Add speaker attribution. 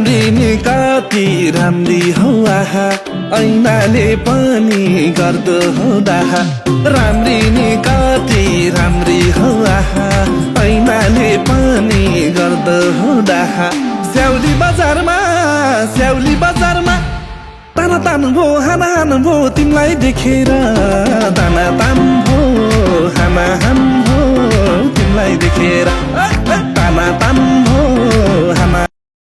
Speaker 1: राम्री नि कति राम्री हो आहा ऐनाले पनि गर्दो हो दाहा राम्री नि कति राम्री हो आहा ऐनाले पनि गर्दो हो दाहा स्याउली बजारमा ताना तान भो हाना हान भो तिमीलाई देखेर ताना तान भो हाना हान भो तिमीलाई देखेर ताना तान भो हाना